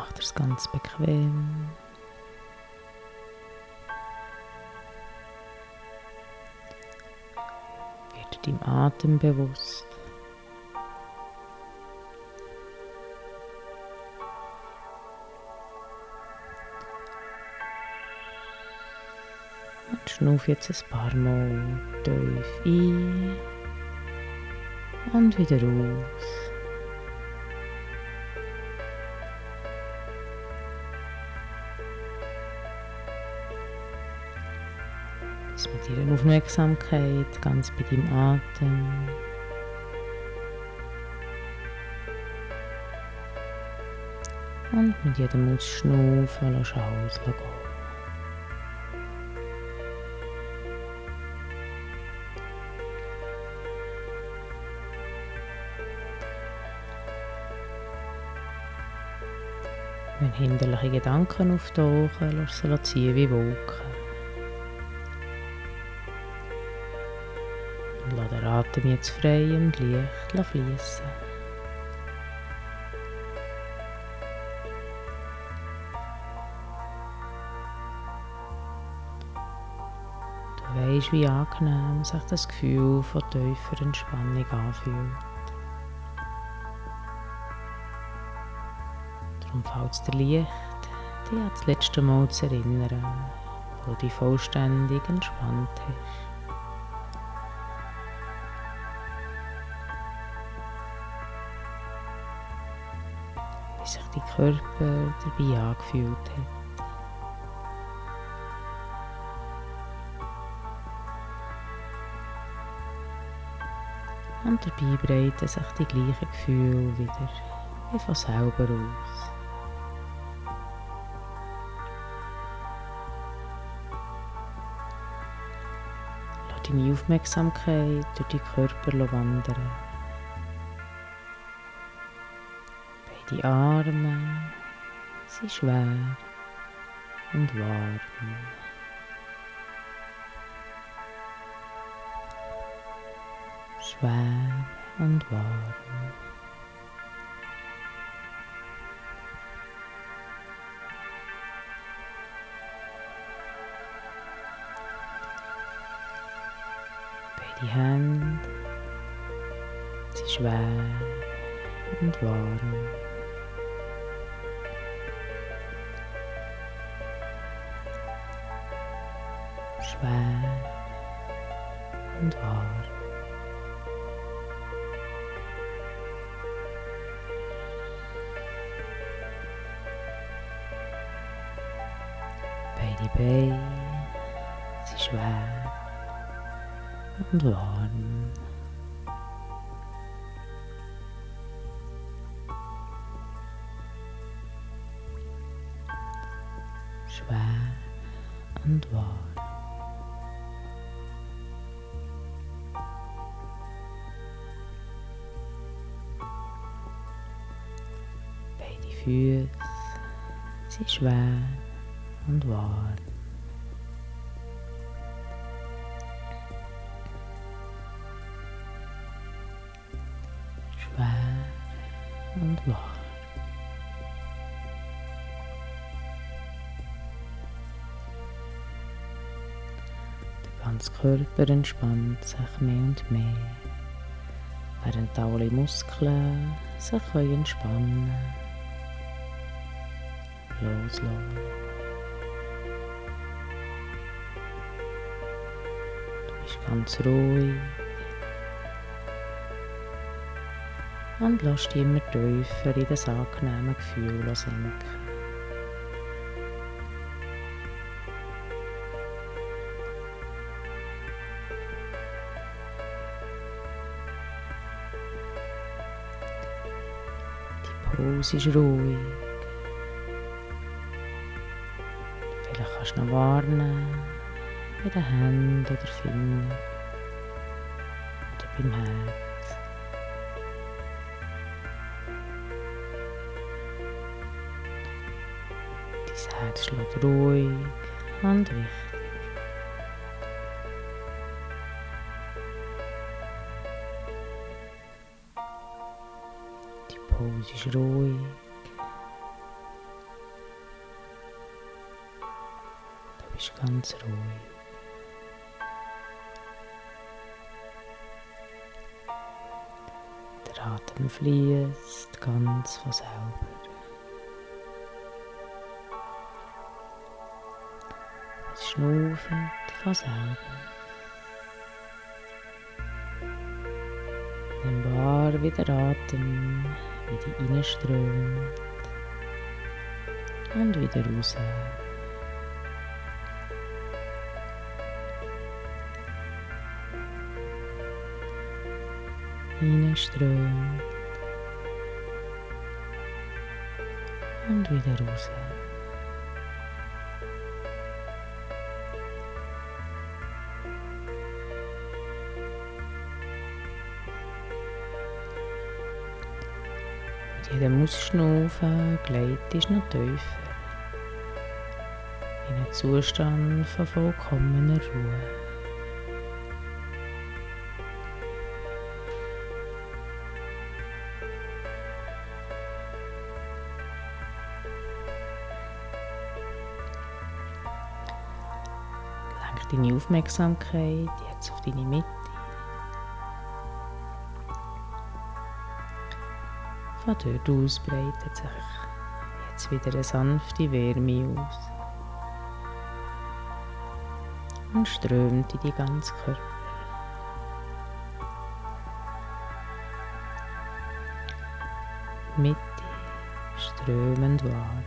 Mach dir es ganz bequem. Werde deinem Atem bewusst. Und schnuff jetzt ein paar Mal tief ein und wieder aus. Bist mit deiner Aufmerksamkeit ganz bei deinem Atem. Und mit jedem Ausschnaufen lässt du alles gehen. Wenn hinderliche Gedanken auftauchen, lass sie ziehen wie Wolken. Und lass den Atem jetzt frei und leicht fließen. Du weisst, wie angenehm sich das Gefühl von tiefer Entspannung anfühlt. Darum fällt es dir leicht, dich an das letzte Mal zu erinnern, wo du dich vollständig entspannt hast. Wie sich dein Körper dabei angefühlt hat. Und dabei breiten sich die gleichen Gefühle wieder wie von selber aus. Lass deine Aufmerksamkeit durch deinen Körper wandern. Beide Arme sind schwer und warm. Schwer und warm. Beide Hände sind schwer und warm. Schwer und warm. Beide Beine sind schwer und warm. Schwer und warm. Beide Füße sind schwer und warm. Schwer und warm. Der ganze Körper entspannt sich mehr und mehr, während alle Muskeln sich entspannen können. Loslassen. Du bist ganz ruhig und lässt dich immer tiefer in das angenehme Gefühl sinken. Die Pose ist ruhig. Vielleicht kannst du noch wahrnehmen, bei den Händen oder Fingern oder beim Herz. Dein Herz schlägt ruhig und richtig. Die Pose ist ruhig. bist ganz ruhig. Der Atem fließt ganz von selber. Es schnauft von selber. Nimm wahr, wie der Atem wieder reinströmt und wieder raus. Reinströmt und wieder raus. Mit jedem Ausschnaufen gleitest du noch tiefer in einen Zustand von vollkommener Ruhe. Lenk deine Aufmerksamkeit jetzt auf deine Mitte. Von dort aus breitet sich jetzt wieder eine sanfte Wärme aus und strömt in den ganzen Körper. Mitte strömend warm.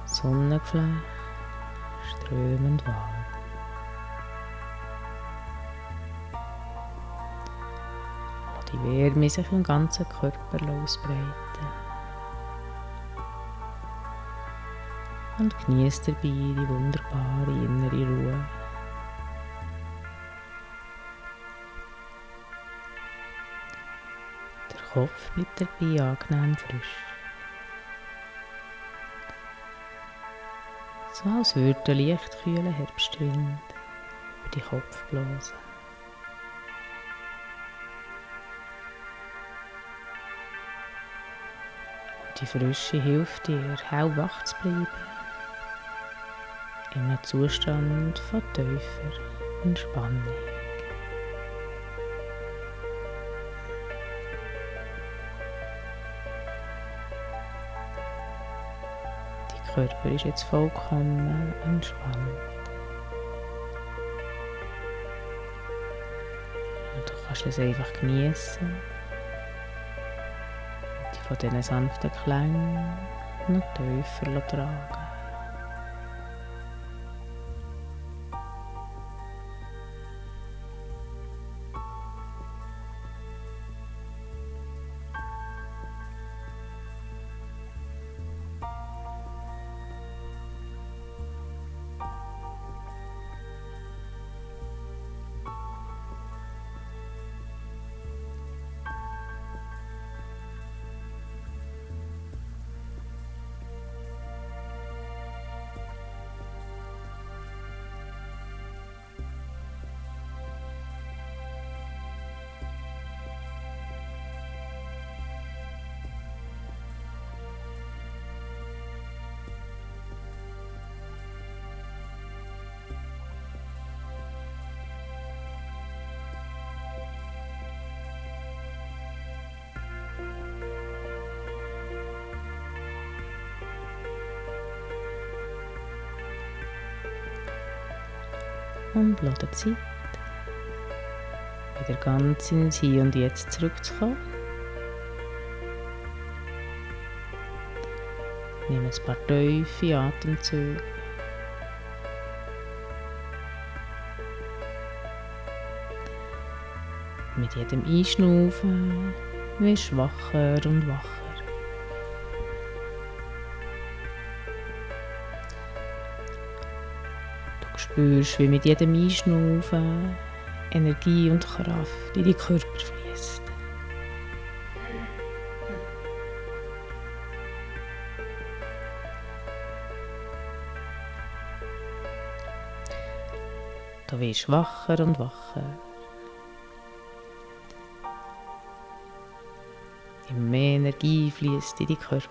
Sonnengeflecht strömend warm. Lass die Wärme sich im ganzen Körper ausbreiten. Und genieß dabei die wunderbare innere Ruhe. Der Kopf bleibt dabei angenehm frisch. So als würde der leicht kühle Herbstwind über den Kopf blasen. Und die Frische hilft dir, hellwach zu bleiben. In einem Zustand von tiefer Entspannung. Der Körper ist jetzt vollkommen entspannt. Und du kannst es einfach genießen und dich von diesen sanften Klängen noch tiefer tragen. Und lass dir Zeit, wieder ganz ins Hier und Jetzt zurückzukommen. Nimm ein paar tiefe Atemzüge. Mit jedem Einschnaufen wirst du wacher und wacher. Spürst, wie mit jedem Einschnaufen Energie und Kraft in deinen Körper fließt. Du wirst wacher und wacher. Immer mehr Energie fließt in deinen Körper.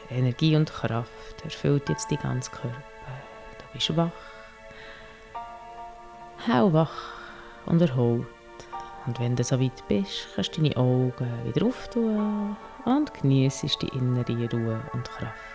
Energie und Kraft erfüllt jetzt deinen ganzen Körper. Du bist wach, hellwach und erholt. Und wenn du so weit bist, kannst du deine Augen wieder auftun und geniessest die innere Ruhe und Kraft.